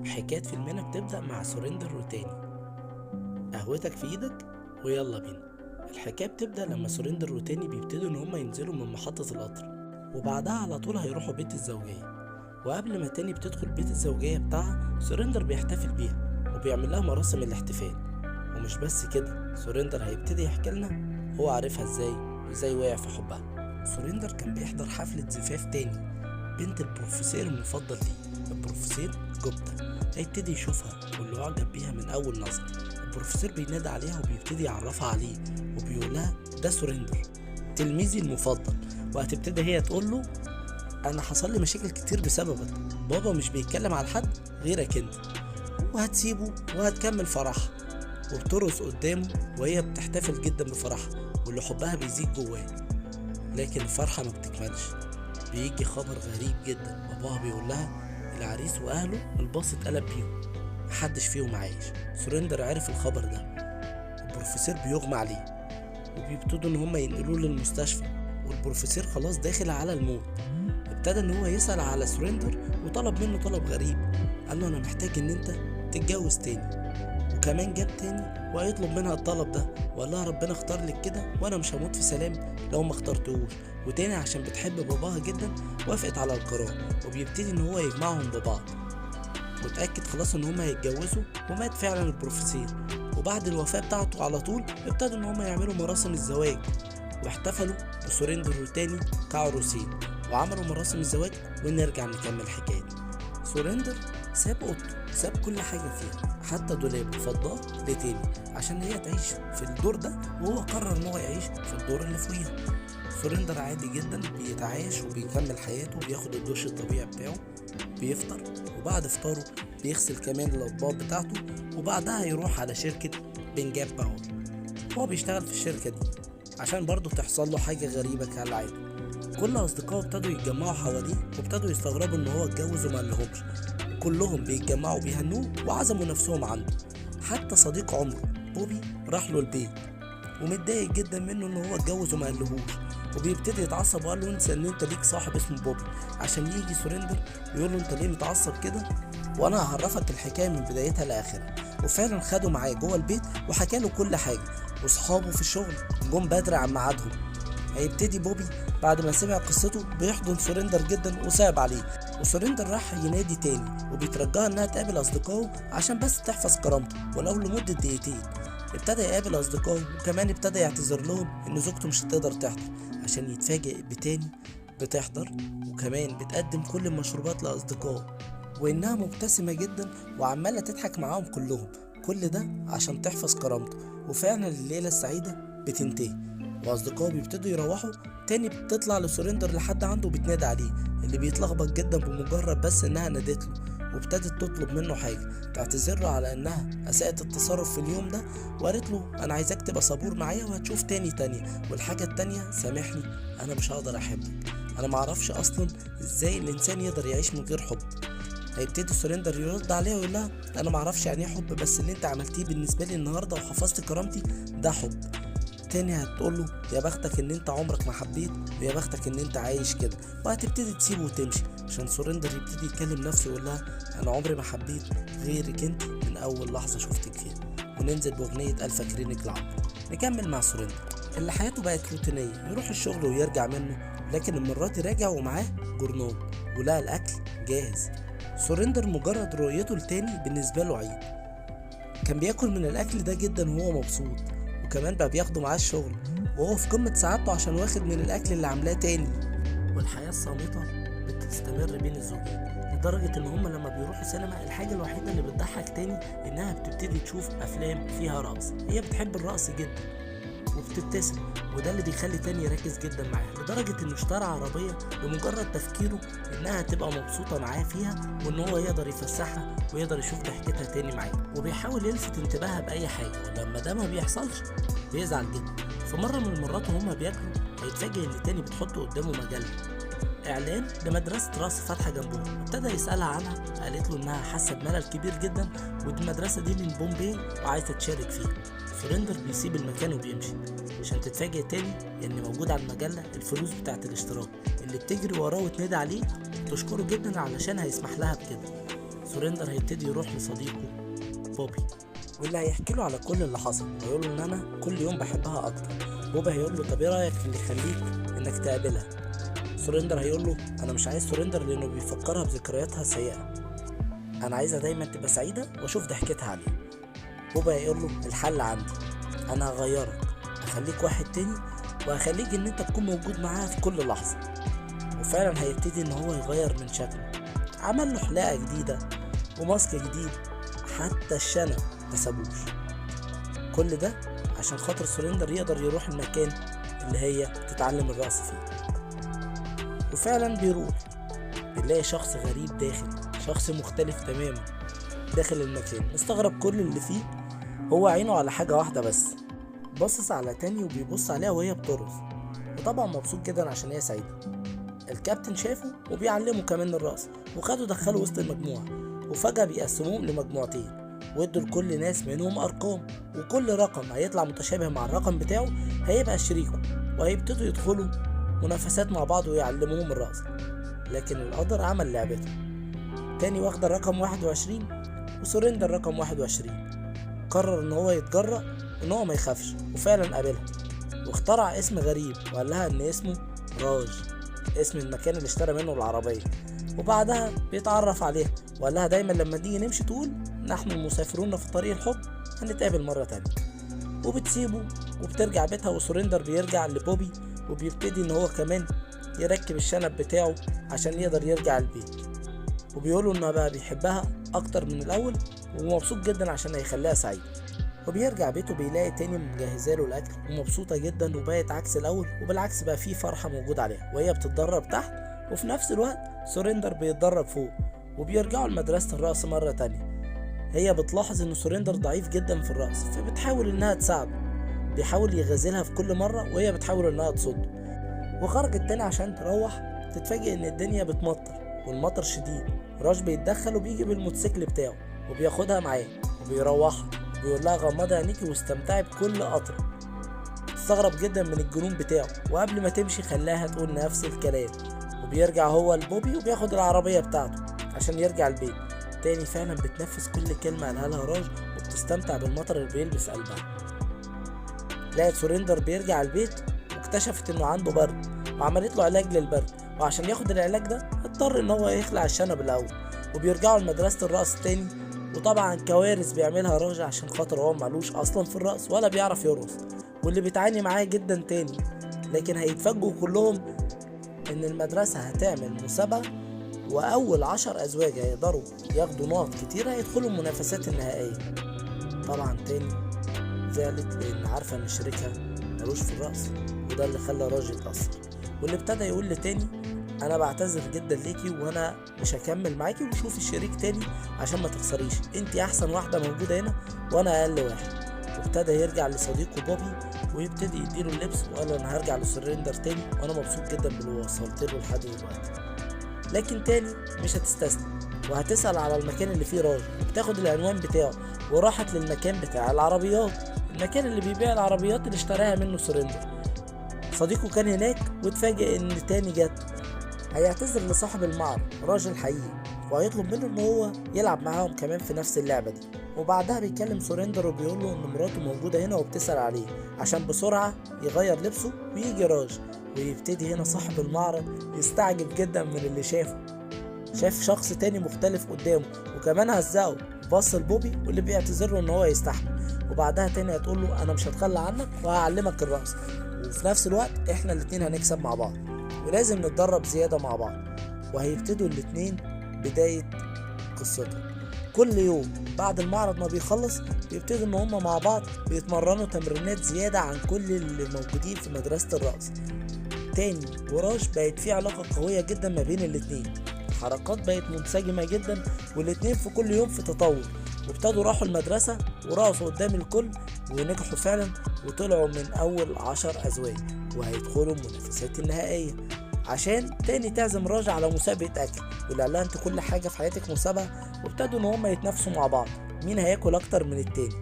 حكاية فيلمنا بتبدأ مع سوريندر وتاني. قهوتك في ايدك ويلا بينا. الحكاية بتبدأ لما سوريندر وتاني بيبتدوا ان هما ينزلوا من محطة القطر، وبعدها على طول هيروحوا بيت الزوجية. وقبل ما تاني بتدخل بيت الزوجية بتاعها، سوريندر بيحتفل بيها وبيعمل لها مراسم الاحتفال. ومش بس كده، سوريندر هيبتدي يحكي لنا هو عارفها ازاي وازاي وقع في حبها. سوريندر كان بيحضر حفلة زفاف تاني بنت البروفيسور المفضل ليه، البروفيسور جوبتا. هيبتدي يشوفها واللي أعجب بيها من أول نظرة. البروفيسور بينادي عليها وبيبتدي يعرفها عليه وبيقول لها ده سوريندر تلميذي المفضل. وهتبتدي هي تقول له أنا حصل لي مشاكل كتير بسببك، بابا مش بيتكلم على حد غيرك أنت. وهتسيبه وهتكمل فرحها، وبترقص قدامه وهي بتحتفل جدا بفرحها واللي حبها بيزيد جواه. لكن الفرحة ما بتكملش. بيجي خبر غريب جدا، باباها بيقول لها العريس وأهله الباص اتقلب بيهم، محدش فيهم عايش. سوريندر عرف الخبر ده، البروفيسور بيغمى عليه وبيبتدوا ان هما ينقلوه للمستشفى، والبروفيسور خلاص داخل على الموت. ابتدى ان هو يسأل على سوريندر وطلب منه طلب غريب، قال له انا محتاج ان انت تتجوز تاني. وكمان جاب تاني وهيطلب منها الطلب ده وقال لها ربنا اختار لك كده وانا مش هموت في سلام لو ما اخترتهوش. وتاني عشان بتحب باباها جدا وافقت على القرار، وبيبتدي ان هو يجمعهم ببعض وتأكد خلاص ان هما هيتجوزوا. ومات فعلا البروفيسور، وبعد الوفاة بتاعته على طول ابتدوا ان هما يعملوا مراسم الزواج واحتفلوا بسوريندر وتاني كعروسين وعملوا مراسم الزواج. ونرجع نكمل حكايتنا. سوريندر ساب اوضته، ساب كل حاجة فيها حتى دولابه فضاه لتاني عشان هي تعيش في الدور ده، وهو قرر ان هو يعيش في الدور اللي فوقيها. سوريندر عادي جدا بيتعايش وبيكمل حياته، بياخد الدش الطبيعي بتاعه، بيفطر، وبعد فطاره بيغسل كمان الاطباق بتاعته، وبعدها يروح على شركة بنجاب باور. هو بيشتغل في الشركة دي عشان برضه تحصل له حاجة غريبة كالعادة. كل أصدقائه ابتدوا يتجمعوا حواليه وابتدوا يستغربوا إن هو اتجوز وما قالهمش. كلهم بيتجمعوا بيهنوه وعزموا نفسهم عنده. حتى صديق عمره بوبي راح له البيت ومتضايق جدا منه إن هو اتجوز وما قالهوش، وبيبتدي يتعصب وقال له انسى إن أنت ليك صاحب اسمه بوبي، عشان يجي سوريندر ويقول له أنت ليه متعصب كده وأنا هعرفك الحكاية من بدايتها لآخرها. وفعلا خده معاه جوه البيت وحكى له كل حاجة، وصحابه في الشغل جم بدري عن ميعادهم. هيبتدي بوبي بعد ما سمع قصته بيحضن سوريندر جدا وصعب عليه، وسوريندر راح ينادي تاني وبيترجاها انها تقابل اصدقائه عشان بس تحفظ كرامته ولو لمدة دقيقتين. ابتدى يقابل اصدقائه وكمان ابتدى يعتذر لهم ان زوجته مش هتقدر تحضر، عشان يتفاجئ بتاني بتحضر وكمان بتقدم كل المشروبات لاصدقائه وانها مبتسمة جدا وعمالة تضحك معاهم كلهم، كل ده عشان تحفظ كرامته. وفعلا الليلة السعيدة بتنتهي واصدقائه بيبتدوا يروحوا. تاني بتطلع لسوريندر لحد عنده وبتنادي عليه، اللي بيتلخبط جدا بمجرد بس انها نادت له، وابتدت تطلب منه حاجة، تعتذر له على انها اساءت التصرف في اليوم ده، وقالت له انا عايزاك تبقى صبور معايا وهتشوف تاني تانية، والحاجة التانية سامحني انا مش هقدر احبك، انا معرفش اصلا ازاي الانسان يقدر يعيش من غير حب. هيبتدي سوريندر يرد عليها ويقول لها انا معرفش يعني ايه حب، بس اللي انت عملتيه بالنسبة لي النهاردة وحفظت كرامتي ده حب. تاني هتقول له يا بختك ان انت عمرك ما حبيت ويا بختك ان انت عايش كده، وهتبتدي تسيبه وتمشي عشان سوريندر يبتدي يكلم نفسه ويقول لها انا عمري ما حبيت غيرك انت من اول لحظة شفتك فيها. وننزل باغنية الف كرينك لعمرو. نكمل مع سوريندر اللي حياته بقت روتينية، يروح الشغل ويرجع منه، لكن المرة دي راجع ومعاه جورنال ولقى الاكل جاهز. سوريندر مجرد رؤيته لتاني بالنسبة له عيد، كان بياكل من الاكل ده جدا وهو مبسوط، وكمان بقى بياخده معاه الشغل وهو في قمة سعادته عشان واخد من الأكل اللي عاملاه تاني. والحياة الصامتة بتستمر بين الزوجين لدرجة إن هما لما بيروحوا سينما الحاجة الوحيدة اللي بتضحك تاني إنها بتبتدي تشوف أفلام فيها رقص، هي بتحب الرقص جدا وبتبتسم، وده اللي بيخلي تاني يركز جدا معاها، لدرجة إنه اشترى عربية لمجرد تفكيره إنها تبقى مبسوطة معاه فيها وإن هو يقدر يفسحها ويقدر يشوف ضحكتها تاني معاه. وبيحاول يلفت انتباهها بأي حاجة، ولما ده ما بيحصلش بيزعل جدا. في مرة من المرات وهما بياكلوا هيتفاجئ إن تاني بتحط قدامه مجلة إعلان لمدرسة رأس فاتحة جنبهم. ابتدى يسألها عنها، قالت له إنها حاسة بملل كبير جدا والمدرسة دي من بومبي وعايزة تشارك فيها. سوريندر بيسيب المكان وبيمشي عشان تتفاجئ تاني إن موجود على المجلة الفلوس بتاعت الاشتراك اللي بتجري وراه وتنادي عليه وتشكره جدا علشان هيسمح لها بكده. سوريندر هيبتدي يروح لصديقه بوبي، واللي هيحكي له على كل اللي حصل ويقول له ان انا كل يوم بحبها اكتر. بوبي هيقول له طب ايه رايك في اللي يخليك انك تقابلها؟ سوريندر هيقول له انا مش عايز سوريندر لانه بيفكرها بذكرياتها السيئة، انا عايزها دايما تبقى سعيدة واشوف ضحكتها عليها. بوبي هيقول له الحل عندي، انا هغيرك، هخليك واحد تاني، وهخليك ان انت تكون موجود معاها في كل لحظة. وفعلا هيبتدي ان هو يغير من شكله، عمل له حلاقه جديدة وماسك جديد، حتى الشنب ما سابوش. كل ده عشان خاطر سوريندر يقدر يروح المكان اللي هي تتعلم الرقص فيه. وفعلا بيروح، بنلاقي شخص غريب داخل، شخص مختلف تماما داخل المكان. مستغرب كل اللي فيه، هو عينه على حاجة واحدة بس، باصص على تاني وبيبص عليها وهي بترقص، وطبعا مبسوط جدا عشان هي سعيدة. الكابتن شافه وبيعلمه كمان الرقص، وخده دخله وسط المجموعة، وفجأة بيقسموهم لمجموعتين وادوا لكل ناس منهم أرقام، وكل رقم هيطلع متشابه مع الرقم بتاعه هيبقى شريكه، وهيبتدوا يدخلوا منافسات مع بعض ويعلموهم الرقص. لكن القدر عمل لعبته، تاني واخدة الرقم 21 وسوريندر رقم 21. قرر ان هو يتجرأ ان هو ما يخافش، وفعلا قابلها واخترع اسم غريب وقال لها ان اسمه راج، اسم المكان اللي اشترى منه العربية. وبعدها بيتعرف عليها وقال لها دايما لما تيجي نمشي تقول نحن المسافرون في طريق الحب، هنتقابل مرة تانية. وبتسيبه وبترجع بيتها، وسوريندر بيرجع لبوبي وبيبتدي ان هو كمان يركب الشنب بتاعه عشان يقدر يرجع البيت، وبيقولوا انه بقى بيحبها اكتر من الاول ومبسوط جدا عشان هيخليها سعيدة. وبيرجع بيته بيلاقي تاني مجهزة له الاكل ومبسوطة جدا، وبقت عكس الاول، وبالعكس بقى فيه فرحة موجودة عليها وهي بتتدرب تحت، وفي نفس الوقت سوريندر بيتدرب فوق. وبيرجعوا لمدرسة الرقص مرة تانية. هي بتلاحظ ان سوريندر ضعيف جدا في الرقص، فبتحاول انها تساعده، بيحاول يغازلها في كل مرة وهي بتحاول انها تصده. وخرجت تاني عشان تروح، تتفاجئ ان الدنيا بتمطر والمطر شديد. راج بيتدخل وبيجي بالموتوسيكل بتاعه وبياخدها معاه وبيروحها، وبيقول لها غمضي عينيكي واستمتعي بكل قطرة. استغرب جدا من الجنون بتاعه، وقبل ما تمشي خلاها تقول نفس الكلام. وبيرجع هو لبوبي وبياخد العربية بتاعته عشان يرجع البيت تاني. فعلا بتنفذ كل كلمة قالها لها راج وبتستمتع بالمطر اللي بيلبس قلبها. لقت سوريندر بيرجع البيت واكتشفت انه عنده برد، وعملت له علاج للبرد، وعشان ياخد العلاج ده اضطر ان هو يخلع الشنب الاول. وبيرجعوا لمدرسة الرقص تاني، وطبعا كوارث بيعملها راج عشان خاطر هو معلوش اصلا في الرقص ولا بيعرف يرقص، واللي بيتعاني معاه جدا تاني. لكن هيتفاجئوا كلهم ان المدرسة هتعمل مسابقة، واول 10 ازواج هيقدروا ياخدوا نقط كتير هيدخلوا المنافسات النهائية. طبعا تاني زعلت لان عارفة ان شريكها ملوش في الرقص، وده اللي خلى راج يتأثر، واللي ابتدى يقول لتاني انا بعتذر جدا ليكي وانا مش هكمل معاكي، وشوفي الشريك تاني عشان ما تخسريش، انتي احسن واحدة موجودة هنا وانا اقل واحد. وابتدى يرجع لصديقه بوبي ويبتدي يديله اللبس وقال له انا هرجع لسوريندر تاني وانا مبسوط جدا باللي وصلت له لحد دلوقتي. لكن تاني مش هتستسلم وهتسأل على المكان اللي فيه راج، وبتاخد العنوان بتاعه وراحت للمكان بتاع العربيات، المكان اللي بيبيع العربيات اللي اشتراها منه سوريندر. صديقه كان هناك واتفاجئ ان تاني جت. هيعتذر لصاحب المعرض راج الحقيقي وهيطلب منه ان هو يلعب معاهم كمان في نفس اللعبة دي. وبعدها بيكلم سوريندر وبيقول له ان مراته موجودة هنا وبتسأل عليه عشان بسرعة يغير لبسه ويجي راج. ويبتدي هنا صاحب المعرض يستعجب جدا من اللي شافه، شاف شخص تاني مختلف قدامه وكمان هزقه، بص لبوبي واللي بيعتذر له ان هو يستحمل. وبعدها تاني هتقول له انا مش هتخلى عنك وهعلمك الرقص، وفي نفس الوقت احنا الاتنين هنكسب مع بعض ولازم نتدرب زيادة مع بعض. وهيبتدوا الاتنين بداية قصتهم. كل يوم بعد المعرض ما بيخلص بيبتدوا ان هما مع بعض بيتمرنوا تمرينات زيادة عن كل اللي موجودين في مدرسة الرقص. تاني وراج بقت في علاقة قوية جدا ما بين الاتنين، الحركات بقت منسجمة جدا والاتنين في كل يوم في تطور. وابتدوا راحوا المدرسة ورقصوا قدام الكل ونجحوا فعلا وطلعوا من أول 10 أزواج وهيدخلوا المنافسات النهائية عشان تاني تعزم راج على مسابقة أكل، واللي قال لها انت كل حاجة في حياتك مسابقة. وابتدوا ان هما يتنافسوا مع بعض مين هياكل أكتر من التاني.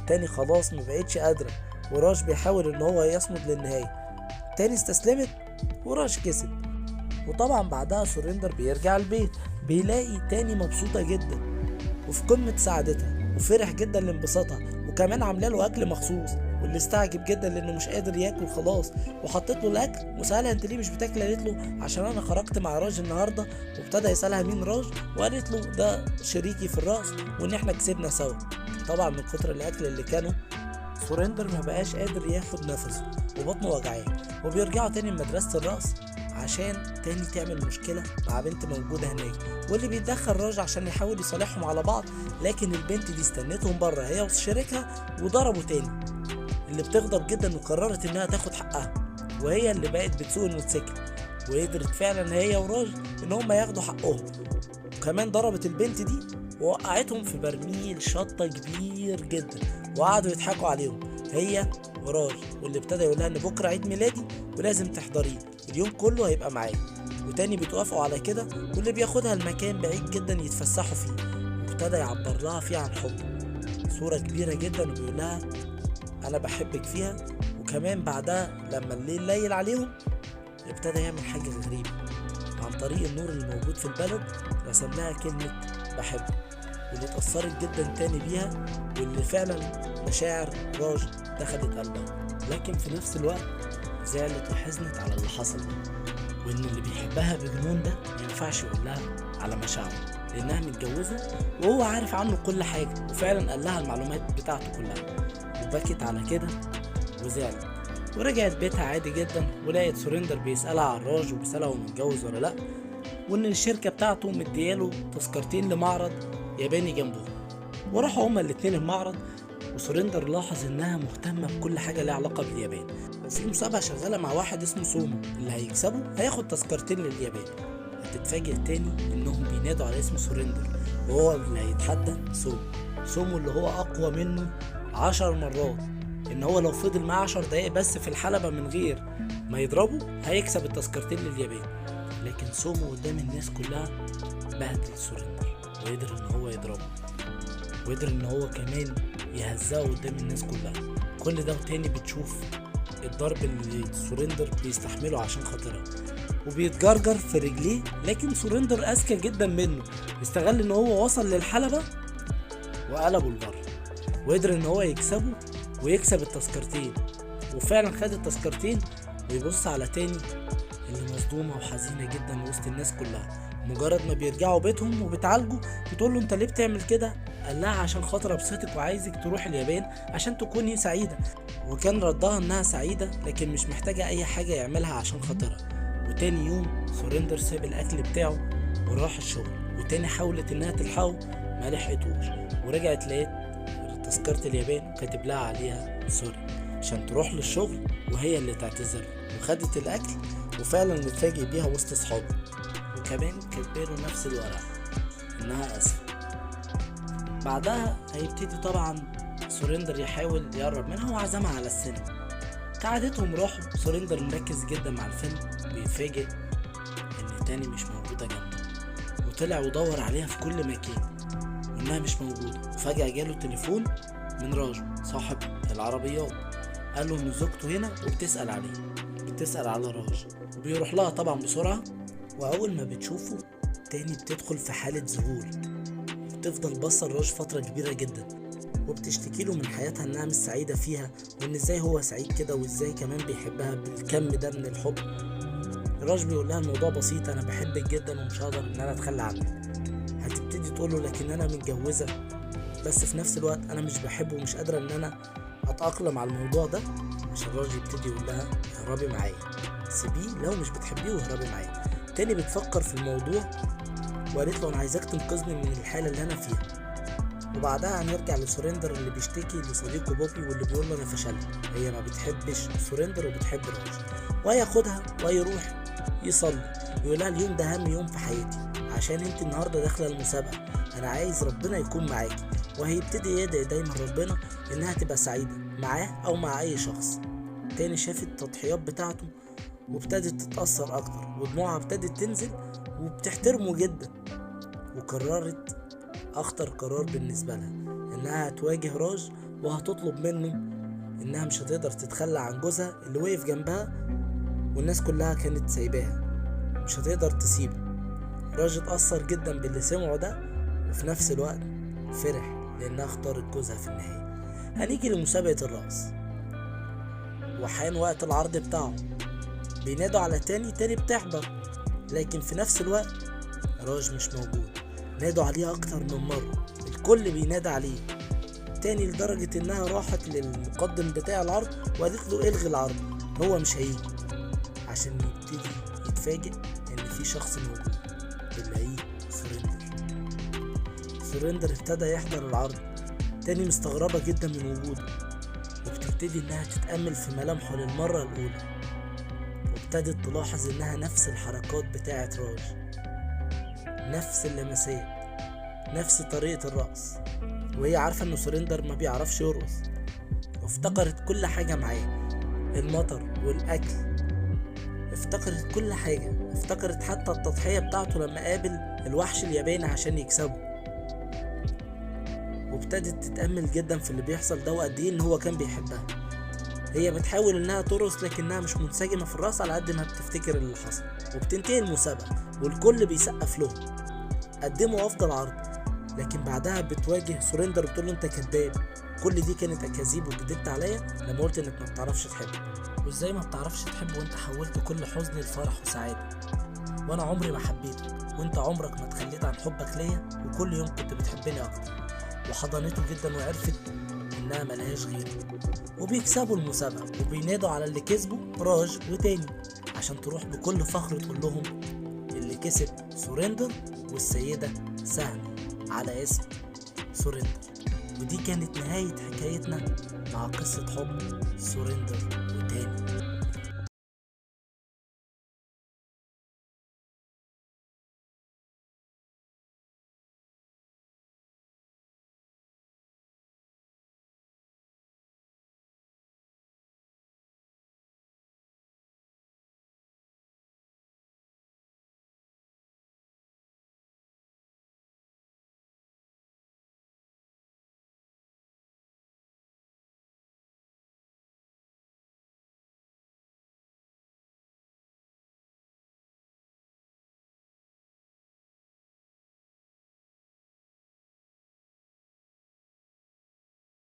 تاني خلاص مبقتش قادرة وراج بيحاول ان هو يصمد للنهاية. تاني استسلمت وراج كسب. وطبعا بعدها سوريندر بيرجع البيت، بيلاقي تاني مبسوطة جدا وفي قمة سعادتها، وفرح جدا لانبساطها، وكمان عامله له اكل مخصوص، واللي استعجب جدا لانه مش قادر ياكل خلاص، وحطيت له الاكل وسالها انت ليه مش بتاكل؟ قالت له عشان انا خرجت مع راج النهارده. وابتدى يسالها مين راج، وقالت له ده شريكي في الرقص وان احنا كسبنا سوا. طبعا من كتر الاكل اللي كانوا سوريندر ما بقاش قادر ياخد نفسه وبطنه وجعاه. وبيرجعوا تاني لمدرسة الرقص عشان تاني تعمل مشكلة مع بنت موجودة هناك، واللي بيتدخل راج عشان يحاول يصالحهم على بعض، لكن البنت دي استنتهم بره هي وشريكها وضربوا تاني، اللي بتغضب جدا وقررت انها تاخد حقها، وهي اللي بقت بتسوق الموتوسيكل، وقدرت فعلا هي وراج ان هم ياخدوا حقهم. وكمان ضربت البنت دي ووقعتهم في برميل شطة كبير جدا، وقعدوا يضحكوا عليهم هي وراج، واللي ابتدى يقولها ان بكره عيد ميلادي ولازم تحضريه، اليوم كله هيبقى معايا. وتاني بتوافقوا على كده، واللي بياخدها المكان بعيد جدا يتفسحوا فيه، وابتدى يعبر لها فيه عن حبه صورة كبيرة جدا، وبيقول لها انا بحبك فيها. وكمان بعدها لما الليل ليل عليهم ابتدى يعمل حاجة غريبة، عن طريق النور اللي موجود في البلد رسم لها كلمة بحبك، واللي اتأثرت جدا تاني بيها، واللي فعلا مشاعر راج دخلت قلبها. لكن في نفس الوقت زعلت وحزنت على اللي حصل ده، وان اللي بيحبها بجنون ده مينفعش يقول لها على مشاعره لانها متجوزة وهو عارف عنه كل حاجة، وفعلا قال لها المعلومات بتاعته كلها. وبكت على كده وزعلت ورجعت بيتها عادي جدا، ولقيت سوريندر بيسألها على الراج وبيسألها هو متجوز ولا لأ، وان الشركة بتاعته مدياله تذكرتين لمعرض ياباني جنبه. وراحوا هما الاتنين المعرض، وسوريندر لاحظ انها مهتمة بكل حاجة ليها علاقة باليابان، وفي مسابقة شغالة مع واحد اسمه سومو، اللي هيكسبه هياخد تذكرتين لليابان. هتتفاجئ تاني انهم بينادوا على اسم سوريندر، وهو اللي هيتحدى سومو. سومو اللي هو اقوى منه 10 مرات، ان هو لو فضل معاه 10 دقايق بس في الحلبة من غير ما يضربه هيكسب التذكرتين لليابان. لكن سومو قدام الناس كلها بهدل سوريندر، وقدر ان هو يضربه، وقدر ان هو كمان يهزقه قدام الناس كلها. كل ده وتاني بتشوف الضرب اللي سوريندر بيستحمله عشان خاطرها، وبيتجرجر في رجليه، لكن سوريندر اذكى جدا منه، استغل ان هو وصل للحلبة وقلبه لبره، وقدر ان هو يكسبه ويكسب التذكرتين. وفعلا خد التذكرتين. ويبص على تاني اللي مصدومة وحزينة جدا وسط الناس كلها. مجرد ما بيرجعوا بيتهم وبتعالجوا بتقول له انت ليه بتعمل كده؟ قال لها عشان خاطر ابسطك وعايزك تروح اليابان عشان تكوني سعيدة. وكان ردها انها سعيدة لكن مش محتاجة اي حاجة يعملها عشان خاطرها. وتاني يوم سوريندر ساب الاكل بتاعه وراح الشغل، وتاني حاولت انها تلحقه ما لحقتوش، ورجعت لقيت تذكرة اليابان وكاتب لها عليها sorry عشان تروح للشغل وهي اللي تعتذر. وخدت الاكل وفعلا اتفاجئ بيها وسط اصحابه، وكمان كاتباله نفس الورقة انها اسفة. بعدها هيبتدي طبعا سوريندر يحاول يقرب منها وعزمها على السينما. كعادتهم راحوا، سوريندر مركز جدا مع الفيلم، ويتفاجئ ان تاني مش موجودة جنبه، وطلع ودور عليها في كل مكان وانها مش موجودة. وفجأة جاله تليفون من راجل صاحب العربيات، قال له ان زوجته هنا وبتسأل عليه، بتسأل على راج. وبيروح لها طبعا بسرعة، واول ما بتشوفه تاني بتدخل في حالة ذهول، وبتفضل باصة لراج فترة كبيرة جدا، وبتشتكي له من حياتها انها مش سعيدة فيها، وان ازاي هو سعيد كده وازاي كمان بيحبها بالكم ده من الحب. راج بيقول لها الموضوع بسيط، انا بحبك جدا ومش هقدر ان انا اتخلى عنك. هتبتدي تقول له لكن انا متجوزة، بس في نفس الوقت انا مش بحبه ومش قادرة ان انا اتأقلم على الموضوع ده. عشان راج يبتدي يقول لها اهربي معايا، سيبيه لو مش بتحبيه واهربي معايا. تاني بتفكر في الموضوع وقالت له انا عايزاك تنقذني من الحالة اللي انا فيها. وبعدها هنرجع لسوريندر اللي بيشتكي لصديقه بوبي واللي بيقول له انا فشلت، هي ما بتحبش سوريندر وبتحب راج. وهياخدها ويروح يصلي، يقول لها اليوم ده اهم يوم في حياتي عشان انت النهارده داخله المسابقه، انا عايز ربنا يكون معاكي. وهيبتدي يدعي دايما ربنا انها تبقى سعيده معاه او مع اي شخص. تاني شافت التضحيات بتاعته وابتدت تتأثر اكتر، ودموعها ابتدت تنزل، وبتحترمه جدا. وقررت اخطر قرار بالنسبه لها، انها هتواجه راج وهتطلب منه انها مش هتقدر تتخلى عن جوزها اللي وقف جنبها والناس كلها كانت سايباها. مش هتقدر تسيبه. راج اتأثر جدا باللي سمعه ده، وفي نفس الوقت فرح لأنها اختارت جوزها في النهاية. هنيجي لمسابقة الرقص، وحان وقت العرض بتاعه. بينادوا على تاني، تاني بتحضر، لكن في نفس الوقت راج مش موجود. نادوا عليه أكتر من مرة، الكل بينادى عليه تاني، لدرجة إنها راحت للمقدم بتاع العرض وقالت له إلغي العرض، هو مش هيجي، عشان يبتدي يتفاجئ إن في شخص موجود بنلاقيه سوريندر. سوريندر ابتدى يحضر العرض. تاني مستغربة جدا من وجوده، وبتبتدي إنها تتأمل في ملامحه للمرة الأولى، وابتدت تلاحظ إنها نفس الحركات بتاعة راج، نفس اللمسات، نفس طريقة الرقص، وهي عارفة إنه سوريندر ما بيعرفش يرقص. وافتكرت كل حاجة معاه، المطر والأكل، افتكرت كل حاجة، افتكرت حتى التضحية بتاعته لما قابل الوحش الياباني عشان يكسبه. وابتدت تتأمل جدا في اللي بيحصل ده وقد ايه ان هو كان بيحبها. هي بتحاول انها ترقص لكنها مش منسجمة في الرقص على قد ما بتفتكر اللي حصل. وبتنتهي المسابقة والكل بيسقف لهم، قدموا افضل عرض. لكن بعدها بتواجه سوريندر بتقول له انت كذاب، كل دي كانت اكاذيب وكدبت عليا لما قلت انك ما بتعرفش تحب. وازاي ما بتعرفش تحب وانت حولت كل حزني لفرح وسعادة، وانا عمري ما حبيتك وانت عمرك ما تخليت عن حبك ليا، وكل يوم كنت بتحبني اكتر. وحضنته جدا وعرفت انها ملهاش غيره. وبيكسبوا المسابقة وبينادوا على اللي كسبوا راج وتاني عشان تروح بكل فخر تقول لهم اللي كسب سوريندر والسيدة سهمي على اسم سوريندر. ودي كانت نهاية حكايتنا مع قصة حب سوريندر وتاني.